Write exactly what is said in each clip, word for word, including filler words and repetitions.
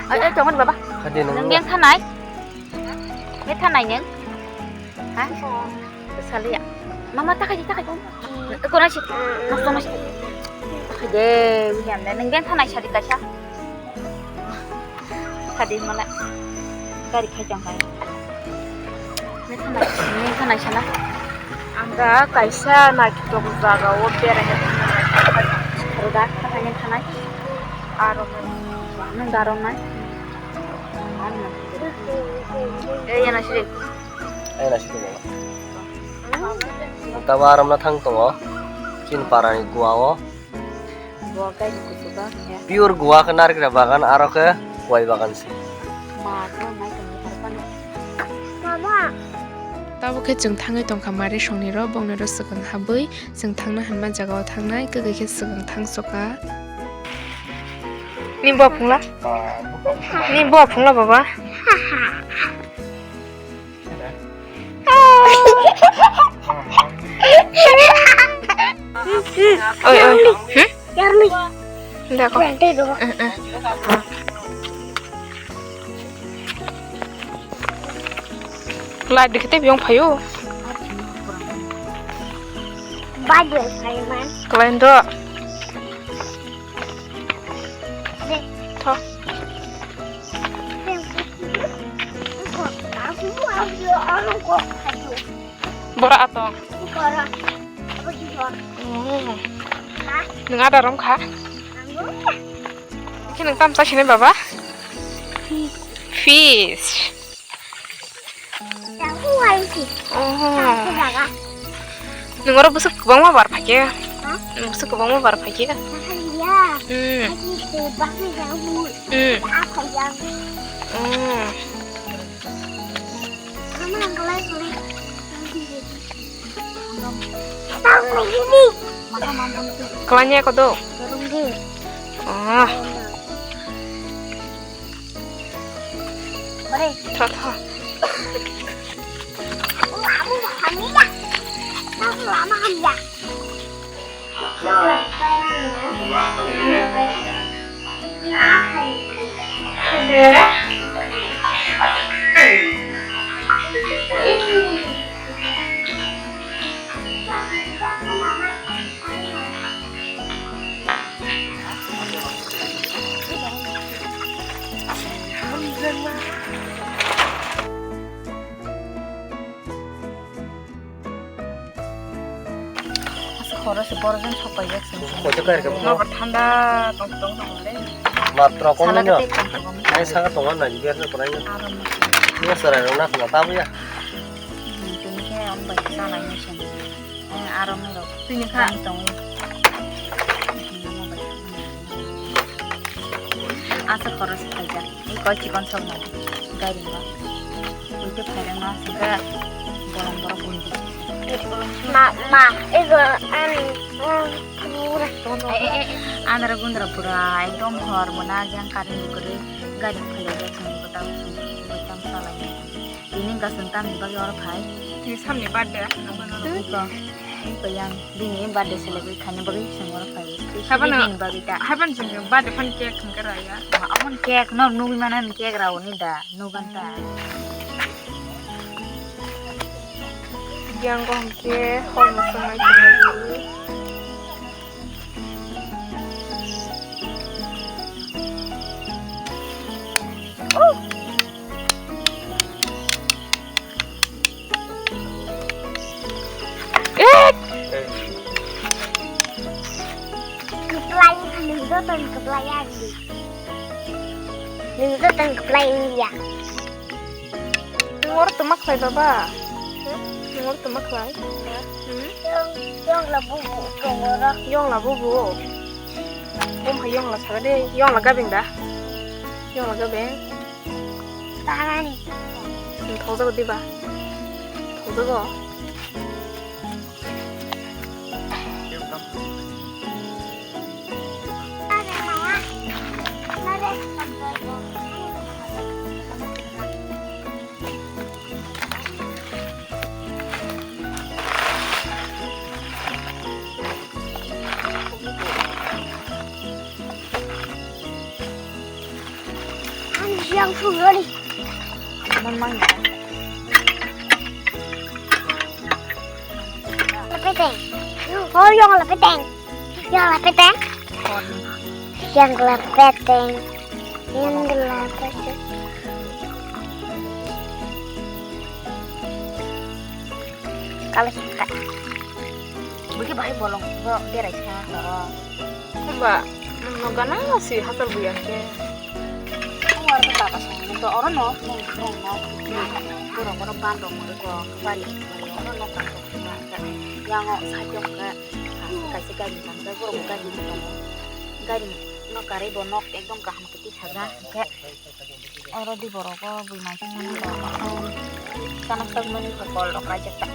Ai, ai, tongon baba. Khadi nang. Nang yang thanai. Yang thanai nang. Ha? Salia. Mama, takai, takai. Kona si. Mas, mas. Takai de, William, nang yang thanai sari kaisa. Khadi mala. Gari khai jang kai. Nang thanai sana. Ang da kaisa naithok jaga o berai. Aro da, takai nang thanai. Aro nang darong nai. Eh, yana siri. Ai na siri. Tabo aram na thang tongo. Chin parani gua o. Bo kai ni kuchugo, ya. Pure gua khe narikra bagan, aro khe kwai bagan se. Ma, to nai tong ni harpan. Mama. Tabo khe chwng thangwi tongkha mari songni ro, bongni ro swkang habwi. Chwng thangna hwnma jagao thangnai, kwgwi khe swkang thangsoka. Ni bo phungla? Ni bo phungla, baba? Oi, oi. Hmm? Yarni. Dako. Bente do. Eh, eh. Light dikhe tei biyong phaio. Bajwe phaio man. Kelain do. Tho. Bora atong. Bora. Oh. Nung ada rom kha? Khe nung tam sa sini baba? Fish. Oh. Nung oro busuk kwbangma bar phaikhe. Nung busuk kwbangma bar phaikhe. Hmm. Hmm. Oh. Kalanya ko do. Oh. Tho, tho. Asa khoro se borok jang sok paijak se. Koito kar ka. Nobar thanda tong tong tong le. Matro kon no. Ai saka tongo na, biar se korai no. Aram. Ni sarai rok na khna ta buya. Tini khe ang bai sana ni sen. Aram ni rok. Tini kha. Tong. Asa khoro se paijak. Iko chikon sok nai. Gari ba. Iko phairang na saka bolong borok bundi. Ma, ma, iko ani, um, pura. Eh, eh, eh, andra gundra pura ekdom hor mona jang karin guri gari phairang sung kota sung kota salai. Tini gasung tamni bagwi oro phai. Tini samni birthday. Iko, iko yang bini birthday celebrate khaina bagwi chwng oro phai. Haibano, bini bagwi ta. Haibano chwng birthday phano cake thwngkhe raya. Amon cake no nugwi mano ni cake rauni da, nugan ta. Yang ko hwnkhe hor musung mai tonglaio. Kwplai, nwng joto ni kwplai ya di. Nwng joto ni kwplai wngya. Nwng oro tongma khlai baba? Hmm? Nwng oro tongma khlai? Hmm? Yong, yongla bubu tongo oro. Yongla bubu? Bumha yongla saga de, yongla gabeng da? Yongla gabeng? Tanani. Thokjago diba? Thokjago? Yang phungroni. Mang mang ya. Lepeteng. Oh, yang lepeteng. Yang lepeteng. Yang lepeteng. Yang lepeteng. Kalau suka. Bagi bahai bolong, bo berai sa, toro. Hwnba, nwng no gana si hachal buya khe. Nwng aro khe tata song, nwng to oro no, nwng, nwng no, borok oro ban rok mori ko, bari, oro no kan rok sima, yang o side o khe, kaisa gari man khe, borok bo gari man tongo. Gari no karwi bo nok ekdom kaham khe tisaja, hwnkhe. Oro di borok o bui mai thangmani rok. Kanak tak mani kol rok raijak ta.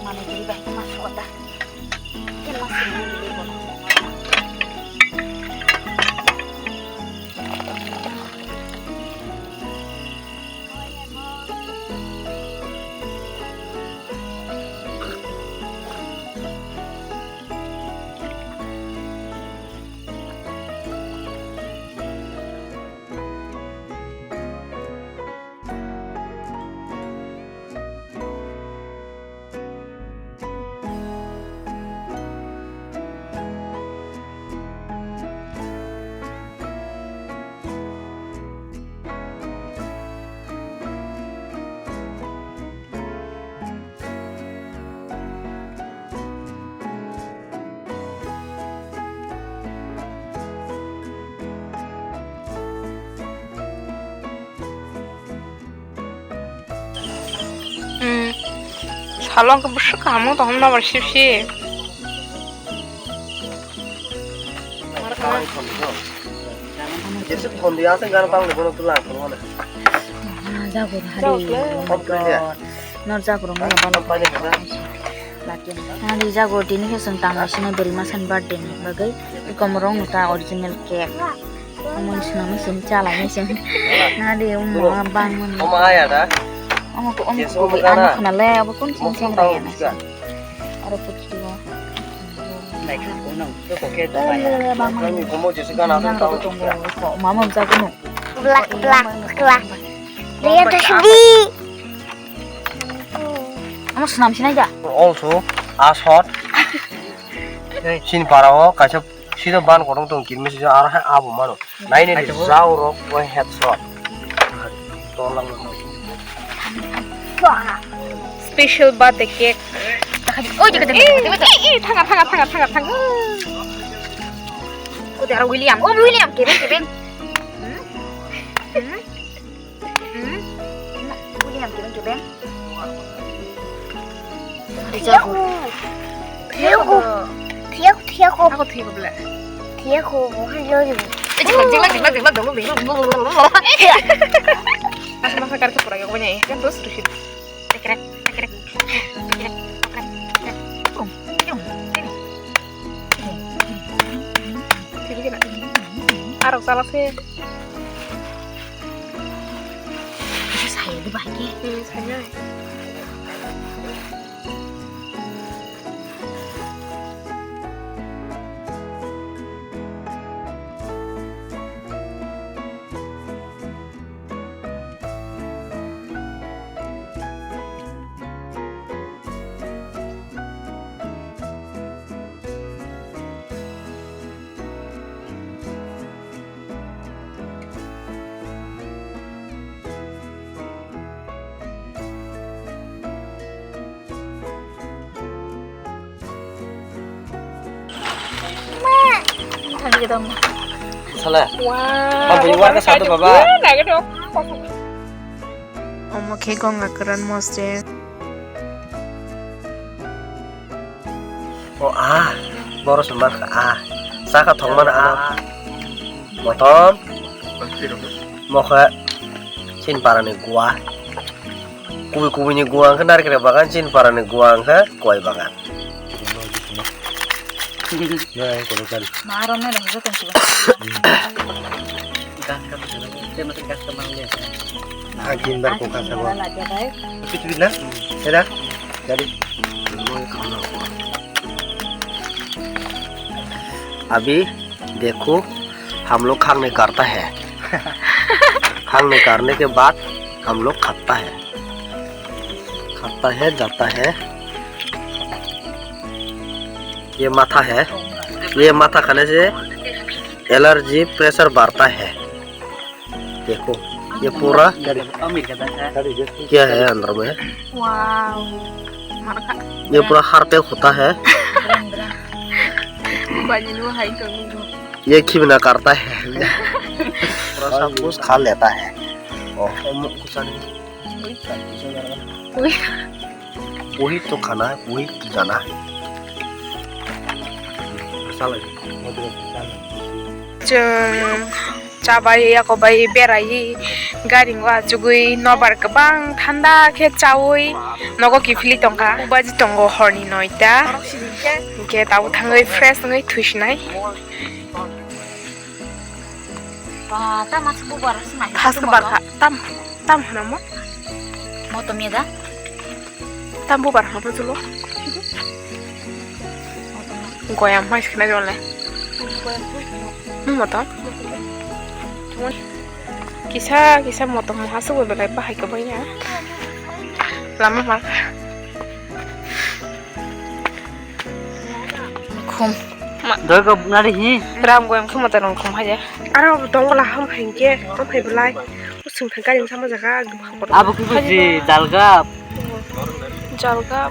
Mane bui bai ma sota. Ke ma sini di borok. Hmm. Salon ke busuk kamu toh, hom nabar sip sip. Jese thondi aseng gana tang lebo no tulang kono na. Jago hari. Nor jago rong na bana. Lagi. Nari jago tini ke seng tang sini beri masan birthday ni bagai. Ikom rong ta original cake. Omo swnam swn chalai swn. Nadi omo bang mun. Omo aya da. Omo ko omo ko ana khana le abo kun sing sing raya na. Aro putri wa. Nai kha ko nang ko ko ke da. Bang mun. Kami komo jese gana. Nang ko tongo ko mama jago no. Blak blak blak. Dia tu sudi. Omo swnam sinai da. Also asot. Chin para o kaisa. Sida ban kotor tong kirmi sida aro hai abo mano. Nai nai jao rok oi headshot. Tolang. Special birthday cake. Oi, jaga, jaga, jaga, jaga. Eh, eh, thanga, thanga, thanga, thanga, thanga. Oi, dara William. Oh, William, kebeng, kebeng. Hmm? Hmm? Hmm? Uli ham kibeng kibeng. Thiago. Thiago. Thiago, Thiago. Ako Thiago bela. Thiago, bukan Jojo. Eh, jikla, jikla, jikla, jikla, jikla, jikla. Asa masa kar ke pura yok banyak ya. Kan terus terus. Tekrek, tekrek, tekrek, tekrek. Yung, yung, sini. Sini kena. Arok salah sih. Bisa saya di bagi. Hmm, saya. Sale. Wow. Omo khe gonga kwran mosdeng. O a, boros man kha a. Saka thong man a. Motom. Mokhe Chinparani gua. Kubui kubui ni gua wngkha narikre bagan, Chinparani gua wngkha koi bagan. Nai kono kan. Maro me dong jokon suka. Gas ka mana? Dia masih gas ka mana dia? Agin bar ko kasa bo. Pitu na? Era? Jadi. Abi, dekho. हम लोग खांगने करता है। खांगने करने के बाद हम लोग खाता है, खाता है, जाता है। ये माथा है, ये माथा खाने से एलर्जी, प्रेशर बढ़ता है। देखो, ये पूरा क्या है अंदर में? ये पूरा हार्ट अटैक होता है। ये खींचना करता है। पूरा सब कुछ खा लेता है। वही तो खाना है, वही तो जाना है। Chwng chabai yakobai berai gari o achugwi nobar kwbang thanda khe chawi nogo kiphilwi tongkha. Ubaji tongo horni noita, hinkhe tabuk thangwi fresh wngwi thusinai. Thaske barkha tam tam hwnamo. Motom ya da. Tam bubar hwnamo chulo. Goyam hai sikna jole. Nung motom. Kisa kisa motom moha sugo belai bahai kwbaiya. Lama mal. Khum. Doi ko nari hi. Ram goyam khum motom khum hai ya. Aro dongla ham hai ke, ham hai belai. Usung thang kari sama jaga. Abo ki buji jalgap. Jalgap.